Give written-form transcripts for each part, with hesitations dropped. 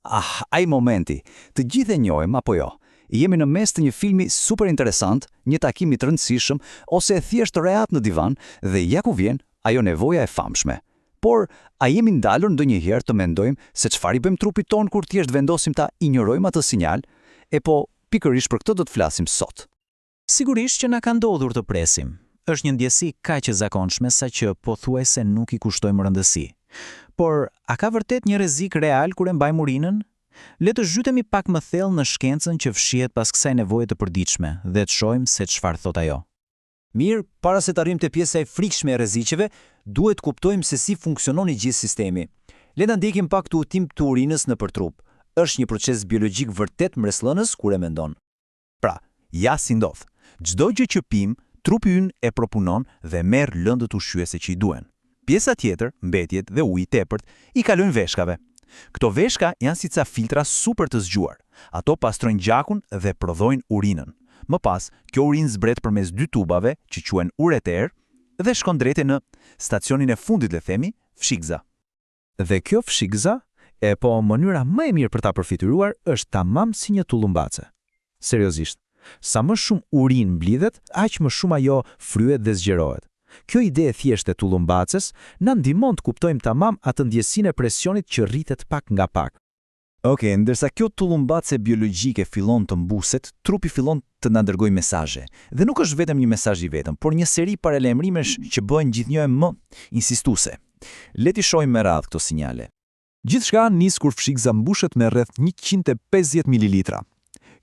Ah, ai momenti. Të gjithë e njohim apo jo? Jemi në mes të një filmi super interesant, një takimi të rëndësishëm ose thjesht rehat në divan dhe ja ku vjen ajo nevoja e famshme. Por, a jemi ndalur ndonjëherë të mendojmë se çfarë i bëjmë trupit tonë kur thjesht vendosim ta injorojmë atë sinjal? E po, pikërisht për këtë do të flasim sot. Sigurisht që na ka ndodhur të presim. Është një ndjesi kaq e zakonshme sa që pothuajse nuk i kushtojmë rëndësi. Por, a ka vërtet një rrezik real kur e mbajmë urinën? Le të zhytemi pak më thellë në shkencën që fshihet pas kësaj nevoje të përditshme dhe të shohim se çfarë thotë ajo. Mirë, para se të arrijmë te pjesa e frikshme e rreziqeve, duhet të kuptojmë se si funksionon i gjithë sistemi. Le ta ndjekim pak këtë udhëtim të urinës nëpër trup. Është një proces biologjik vërtet mbresëlënës kur e mendon. Pra, ja si ndodh. Çdo gjë që pimë, trupi ynë e përpunon dhe merr lëndët ushqyese që i duhen. Pjesa tjetër, mbetjet dhe uji i tepërt, i kalojnë veshkave. Këto veshka janë si ca filtra super të zgjuar. Ato pastrojnë gjakun dhe prodhojnë urinën. Më pas, kjo urinë zbret përmes dy tubave, që quhen ureter, dhe shkon drejt e në stacionin e fundit, le themi, fshikëza. Dhe kjo fshikëza, e po mënyra më e mirë për ta përfytyruar është tamam si një tullumbace. Seriozisht, sa më shumë urinë mblidhet, aq më shumë ajo fryhet dhe zgjerohet. Kjo ide e thjeshtë e tullumbaces na ndihmon të kuptojmë tamam atë ndjesinë e presionit që rritet pak nga pak. Ok, ndërsa kjo tullumbace biologjike fillon të mbuset, trupi fillon të na dërgojë mesazhe. Dhe nuk është vetëm një mesazh i vetëm, por një seri paralajmërimesh që bëhen gjithnjë e më insistuese. Le t'i shohim me radhë këto sinjale. Gjithçka nis kur fshikëza mbushet me rreth 150 mililitra.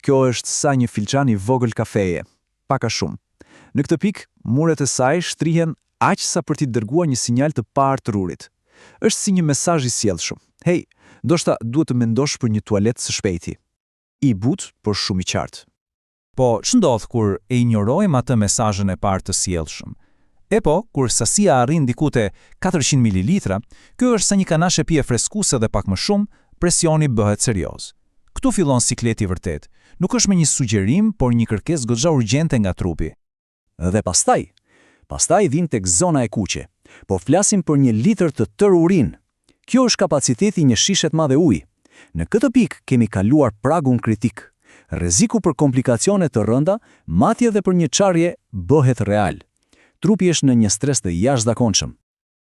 Kjo është sa një filxhan i vogël kafeje, pak a shumë. Në këtë pikë, muret e saj shtrihen aq sa për t'i dërguar një sinjal të parë trurit. Është si një mesazh i sjellshëm. Hej, ndoshta duhet të mendosh për një tualet së shpejti. I butë, por shumë i qartë. Po, ç'ndodh kur e injorojmë atë mesazhin e parë të sjellshëm? E po, kur sasia arrin diku te 400 mililitra, kjo është sa një kanashe pije freskuese dhe pak më shumë, presioni bëhet serioz. Këtu fillon sikleti i vërtetë. Nuk është më një sugjerim, por një kërkesë goxha urgjente nga trupi. Dhe pastaj, pastaj vijmë tek zona e kuqe. Po flasim për një litër të tërë urinë. Kjo është kapaciteti i një shishe të madhe uji. Në këtë pikë kemi kaluar pragun kritik. Rreziku për komplikacione të rënda, madje dhe për një çarje, bëhet real. Trupi është në një stres të jashtëzakonshëm.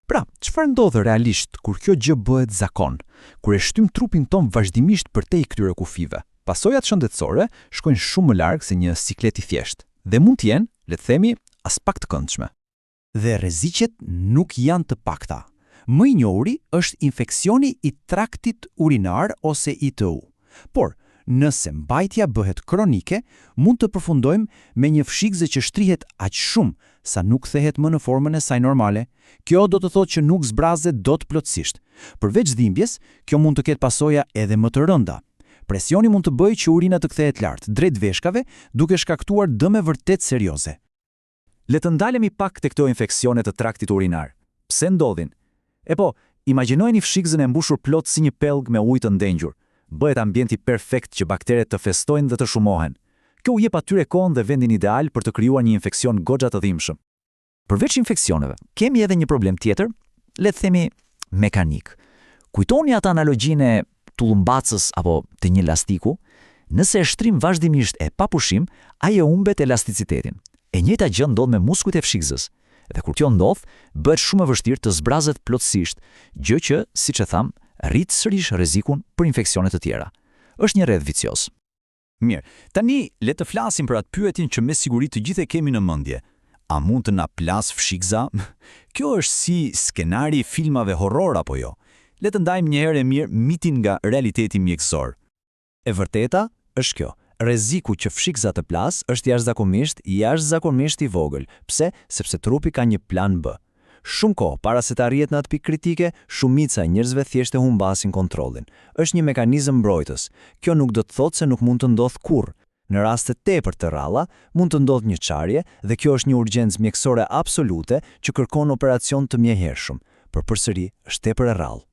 Pra, çfarë ndodh realisht kur kjo gjë bëhet zakon? Kur e shtym trupin tonë vazhdimisht përtej këtyre kufijve? Pasojat shëndetësore shkojnë shumë më larg se një siklet i thjeshtë dhe mund të jenë, le të themi, aspak të këndshme. Dhe rreziqet nuk janë të pakta. Më i njohuri është infeksioni i traktit urinar ose ITU. Por, nëse mbajtja bëhet kronike, mund të përfundojmë me një fshikëzë që shtrihet aq shumë sa nuk kthehet më në formën e saj normale. Kjo do të thotë që nuk zbrazet dot plotësisht. Përveç dhimbjes, kjo mund të ketë pasoja edhe më të rënda. Presioni mund të bëjë që urina të kthehet lart, drejt veshkave, duke shkaktuar dëme vërtet serioze. Le të ndalemi pak te këto infeksione të traktit urinar. Pse ndodhin? E po, imagjinojeni fshikëzën e mbushur plot si një pellg me ujë të ndenjur. Bëhet ambienti perfekt që bakteret të festojnë dhe të shumohen. Kjo u jep atyre kohën dhe vendin ideal për të krijuar një infeksion goxha të dhimbshëm. Përveç infeksioneve, kemi edhe një problem tjetër, le të themi mekanik. Kujtoni atë analogjinë e tullumbacës apo të një lastiku? Nëse e shtrim vazhdimisht e pa pushim, ai e humbet elasticitetin. E njëjta gjë ndodh me muskujt e fshikëzës. Dhe kur kjo ndodh, bëhet shumë e vështirë të zbrazet plotësisht, gjë që, siç e thamë, rrit sërish rrezikun për infeksione të tjera. Është një rreth vicioz. Mirë, tani le të flasim për atë pyetjen që me siguri të gjithë e kemi në mendje. A mund të na plasë fshikëza? Kjo është si skenari i filmave horror apo jo? Le të ndajmë një herë e mirë mitin nga realiteti mjekësor. E vërteta është kjo, rreziku që fshikëza të plasë është jashtëzakonisht, jashtëzakonisht i vogël. Pse? Sepse trupi ka një plan B. Shumë kohë para se të arrihet në atë pikë kritike, shumica e njerëzve thjesht e humbasin kontrollin. Është një mekanizëm mbrojtës. Kjo nuk do të thotë se nuk mund të ndodhë kurrë. Në raste tepër të rralla, mund të ndodhë një çarje dhe kjo është një urgjencë mjekësore absolute që kërkon operacion të menjëhershëm. Por përsëri, është tepër e rrallë.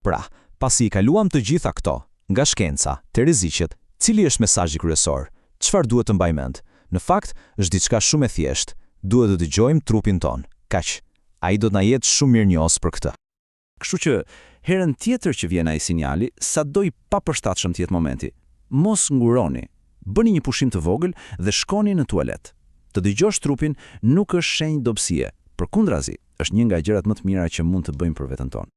Pra, pasi i kaluam të gjitha këto, nga shkenca te rreziqet, cili është mesazhi kryesor? Çfarë duhet të mbajmë mend? Në fakt, është diçka shumë e thjeshtë. Duhet të dëgjojmë trupin tonë. Kaq. Ai do të na jetë shumë mirënjohës për këtë. Kështu që, Herën tjetër që vjen ai sinjali, sado i papërshtatshëm të jetë momenti, mos nguroni. Bëni një pushim të vogël dhe shkoni në tualet. Të dëgjosh trupin nuk është shenjë dobësie, përkundrazi, është një nga gjërat më të mira që mund të bëjmë për veten tonë.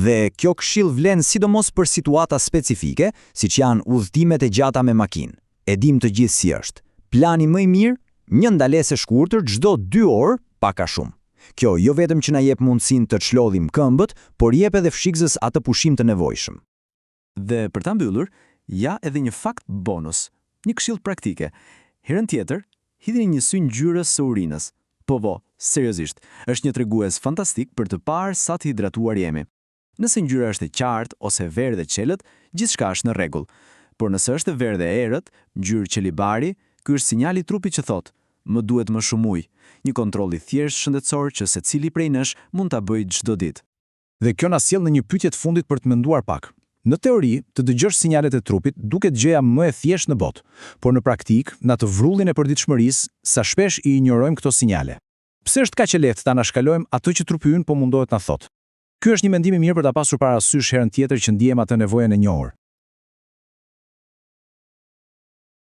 Dhe kjo këshillë vlen sidomos për situata specifike, siç janë udhëtimet e gjata me makinë. E dim të gjithë si është. Plani më i mirë, një ndalesë e shkurtër çdo 2 orë, pak a shumë. Kjo jo vetëm që na jep mundësinë të çlodhim këmbët, por jep edhe fshikëzës atë pushim të nevojshëm. Dhe për ta mbyllur, ja edhe një fakt bonus, një këshillë praktike. Herën tjetër, hidhni një sy ngjyrës së urinës. Po po, seriozisht, është një tregues fantastik për të parë sa të hidratuar jemi. Nëse ngjyra është e qartë ose verdhë e çelët, gjithçka është në rregull. Por nëse është verdhë e errët, ngjyrë qelibari, ky është sinjali i trupit që thotë, më duhet më shumë ujë. Një kontroll i thjeshtë shëndetësor që secili prej nesh mund ta bëjë çdo ditë. Dhe kjo na sjell në një pyetje të fundit për të menduar pak. Në teori, të dëgjosh sinjalet e trupit duket gjëja më e thjeshtë në botë, por në praktikë, në atë vrullin e përditshmërisë, sa shpesh i injorojmë këto sinjale. Pse është kaq e lehtë ta anashkalojmë atë që trupi ynë po mundohet na thotë? Ky është një mendim i mirë për ta pasur parasysh herën tjetër që ndiejmë atë nevojën e njohur.